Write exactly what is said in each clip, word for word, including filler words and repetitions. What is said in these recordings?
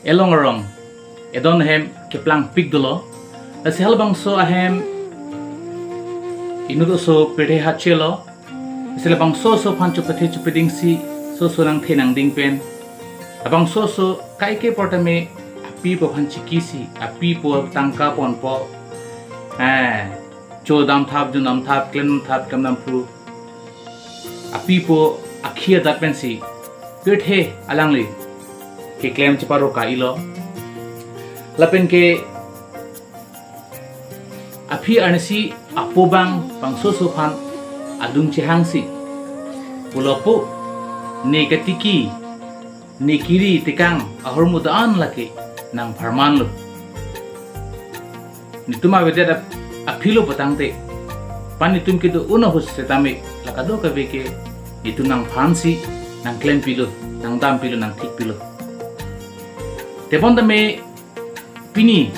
elong arong, edon ahem keplangpik dolo. Lasi halabangso ahem inut oso pirthe hachelo. Lasi labangso oso aphan chopathe chopadingsi, oso oso nangthe nangding pen, labangso oso kaike portame apipo aphan chikisi, apipo tangka ponpo, eh, chodam thap, jundam thap, klemdam thap, klemdam phru, apipo akhi adat pensi pirthe alangli keklem cheparo ka-ilo. Lapen ke aphi arnisi apo bang bangso oso aphan adung chehangsi pulo, "Apo, ne katiki, ne kiri tekang ahormu do-an lake nangpharmanlo. Netum avedet ap-, aphilo pu tangte, pan netum kedo un ahut setame la kadokave ke netum nangphansi nangklempilo, nangdampilo, nangthikpilo. Tebon tame pini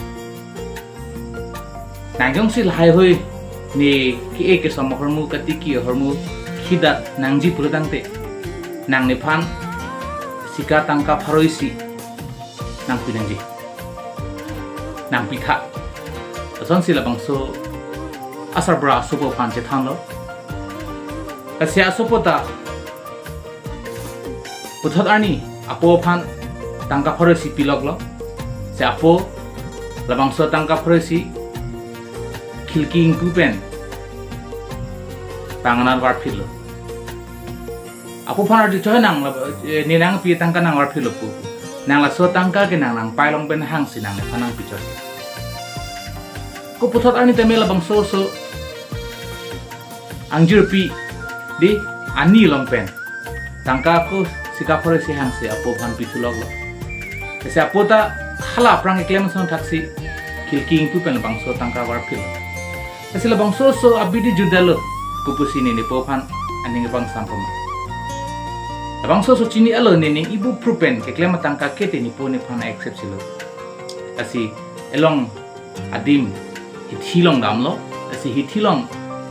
nang jongsi lahai hui ne ke-e kesom ahormu, katiki ahormu khidat nangji pulo tangte, nang nephan sika tangka pharo isi nangpi nangji, nangpitha." Lasonsi labangso asarbura asopo aphan chethanlo. Lasi asopo ta puthot arni apo aphan tangka pharo isi piloklo. Lasi apo labangso tangka pharo isi khilki ingpu pen pangnat varphitlo. Apo aphan arju choi, "Nang lab-, eh, ne nangpi tangka nang varphitlo pu. Nang laso tangka ke nang nangpailong pen hangsi nang nephan nangpi choi." Ko puthot arni tame labangso oso angjirpi di ani along pen tangka ko sika pharo isi hangsi apo aphan pithuloklo. Lasi apo ta hala aphrang keklem asonthotsi khilki ingpu pen labangso tangka varphitlo. Lasi labangso oso abidi judalo, kopusi ne nepo aphan aning abang sampoma. Labangso oso chini-alo, ne ning ibu phru pen keklem atangka ke te nepo nephan accept silo. Lasi elong adim hithi along damlo. Lasi hithi along,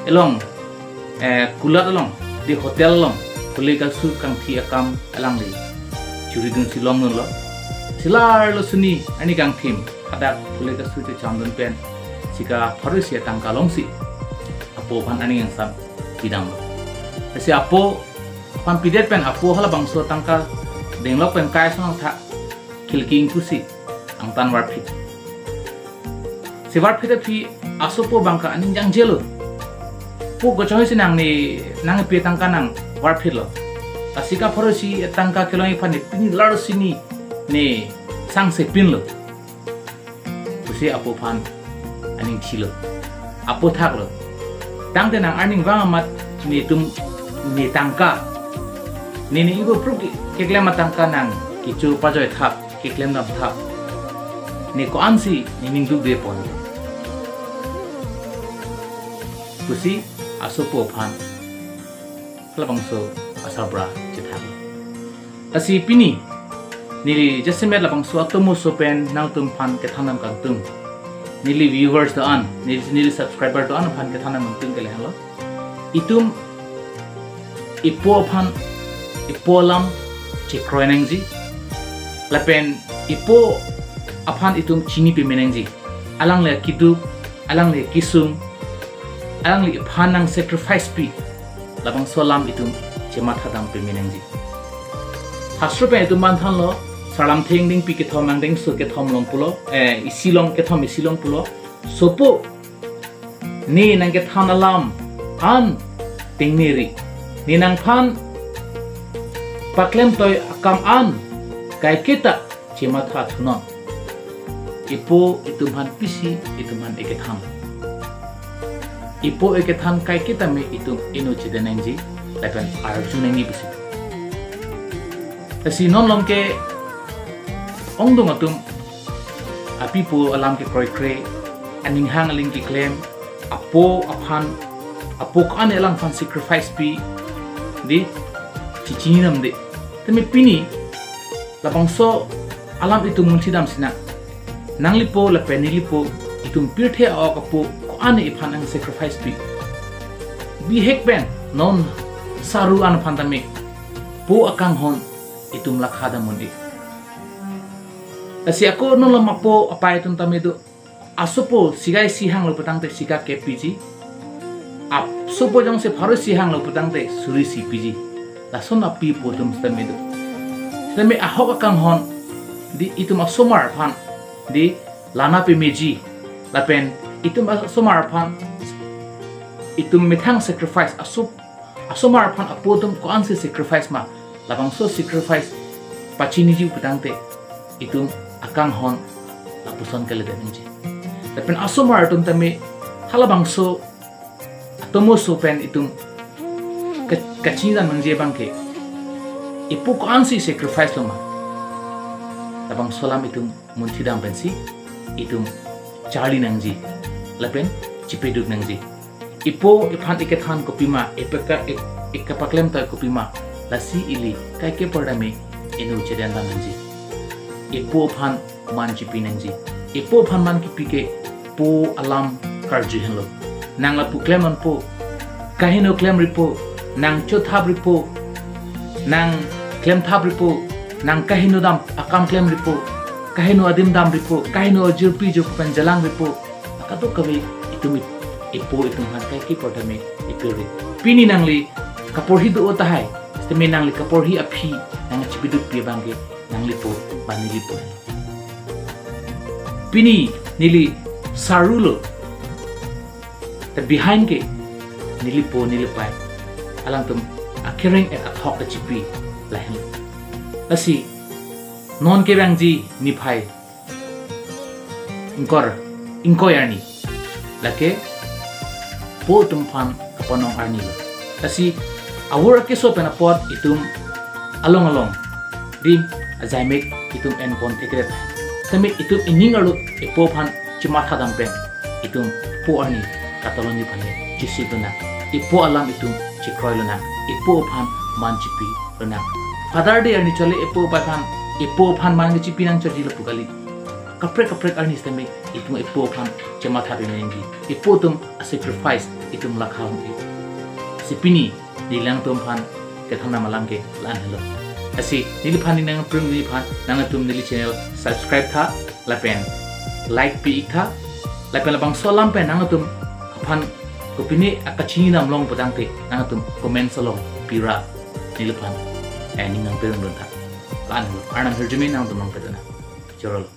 elong, eh, kulat along, di hotel along phule kasu kangthi akam alangli churidunsi longdunlo. Lasi larlo suni arni kangthim hadak phule kasu chechamdun pen sika pharo isi atangka longsi apo aphan aning angsam pidamlo. Lasi apo aphan pidet pen apo halabangso tangka denglok pen kai asonthot khilki ingpusi angtan varphit. Lasi varphit aphi asopo abang ke aning jangjelo. "Apo, kochonghoi si nang ne nangpi tangka nang varphitlo. Ta sika pharo isi tangka kelongji aphan ne pini lar sini ne sangse pinlo," pusi apo aphan aning chilo. Apo thaklo. "Tangte nang arnivang amat netum ne tangka, ne ning ibu phru ke-, keklem atangka nang kecho pajoi thap, keklem dam thap. Ne ko-ansi ne ning dukde pon?" pusi asopo aphan halabangso asarbura chethaklo. Lasi pini neli jasemet labangso atomo oso pen nangtum aphan kethan dam kangtung. Neli viewers do-an, neli, neli subscriber do-an aphan kethan dam kangtung ke lahelo. Itum ipo aphan, ipo alam chekroi nangji. Lapen ipo aphan itum chini peme nangji. Alangli keduk, alangli kesung, alangliphan nang sacrifice pi, labangso alam itum chematha dam peme nangji. Hastro pen itum banthanlo, Sarlamthe ingdengpi kethom angdengso kethom along pulo, eh, isi along, kethom isi along pulo. "Sopo, ne nangkethan alam an tengneri. Ne nangphan paklemtoi akam an kaiketa chematha thunon." Ipo itum aphan pisi, itum aphan ekethan. Ipo ekethan kaiketa me itum eno chede nangji, lapen arju nangji pusi. Lasi non along ke ongdung atum apipo alam kekroikre, aning hang aling keklem, apo aphan, apo ko-an alangphan sacrifice pi, di, chechini namde. Tame pini labangso alam itum munthi dam sinang. Nanglipo lapen nelipo, itum pirthe a-ok apo ko-an iphan nang sacrifice pi. Bihek pen non saru an aphan tame po akanghon itum lakha dam un-e. Lasi ako non alam apo apai atum tame do. Asopo siga isi hanglo putangte siga kep piji. Asopo jongsi pharo isi hanglo putangte suri isi piji. Lason api apo atum sitame do. Sitame ahok akanghon di itum asomar aphan di lana pemeji. Lapen itum asomar aphan itum methang sacrifice, aso, asomar aphan apo atum ko-ansi sacrifice ma. Labangso sacrifice pachiniji putangte itum akanghon lapuson kalidet nangji. Lapen asomar atum tame halabangso atomo oso pen itum ke-, kachinidam nangji abangke ipo ko-ansi sacrifice lo ma. Labangso alam itum munthidam pensi itum charli nangji lapen chepeduk nangji. Ipo iphan ikethan kopima, ipeka-, ik-, ikapaklem ta kopima, lasi ili kaike pardame inu chedandam nangji. Ipo aphan man chipi nangji. Ipo aphan man kipi ke po alam karju henlo. Nang lapu klem nonpo, kaheno klem ripo, nang chothap ripo, nang klemthap ripo, nang kaheno dam akam klem ripo, kaheno adim dam ripo, kaheno ajirpi jo pen jalang ripo. Akato kave itum ip-, ipo itum aphan kaike pardame ipir ri. Pini nangli kaporhi do tahai, sitame nangli kaporhi aphi nang chipiduk pi abangke nanglipo, ba nelipo. Pini neli sarulo. Ta behind ke nelipo nelipai. Alangtum akereng et athok kachipi lahenlo. Lasi non kevangji niphai ingkoi, ingkoi arni. Lake po atum aphan kapanong arni lo. Lasi awor akeso pen apot itum along along dim ajaimek itum en pon thekret. Tame itum ining arlo ipo aphan chematha dam pen itum po arni katalon ji aphan chesik lonang. Ipo alam itum chekroi lonang. Ipo aphan man chipi lonang. Father Day arni chole ipo aphan, ipo aphan man chipi nangchotji lapu kali. Kaprek kaprek arni sitame itum ipo aphan chematha pi nangji. Ipo atum asacrifice itum lakha hum-e. Si pini neli nangtum aphan kethan dam alam ke la-an helo. Lasi neliphan, neli nangprim neliphan, nangtum neli channel subscribe tha, lapen like pi-ik tha, lapen labangso alam pen nangtum aphan kopine akachinidam long putangte nangtum comment along pira neliphan, eh, ning nangpirun dun tha. La-an helo, Arnam ahirjume nangtum nangpedun nang. Chorolo.